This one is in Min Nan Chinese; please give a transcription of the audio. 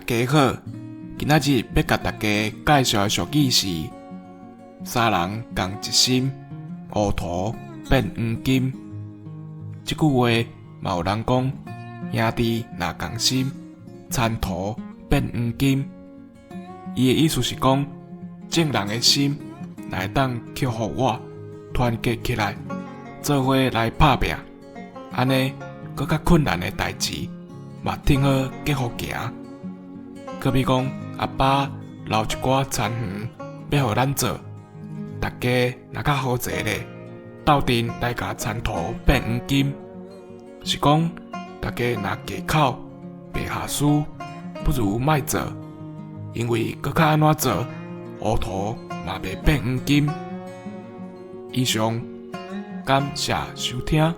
家好，今仔日欲共大家介紹的俗語是：三人仝一心，烏塗變黃金。這句話嘛有人講，兄弟若仝心，田塗變黃金。伊的意思是講，眾人的心若會當克服我，團結起來，做伙來拍拚，按呢，閣較困難的代誌，嘛挺好繼續行。好比講，阿爸留一寡田園欲予咱做，大家若較好齊咧，鬥陣來共田塗變黃金。是講大家若計較袂下輸，不如莫做，因為閣較按怎做，烏塗嘛袂變黃金。以上，感謝收聽。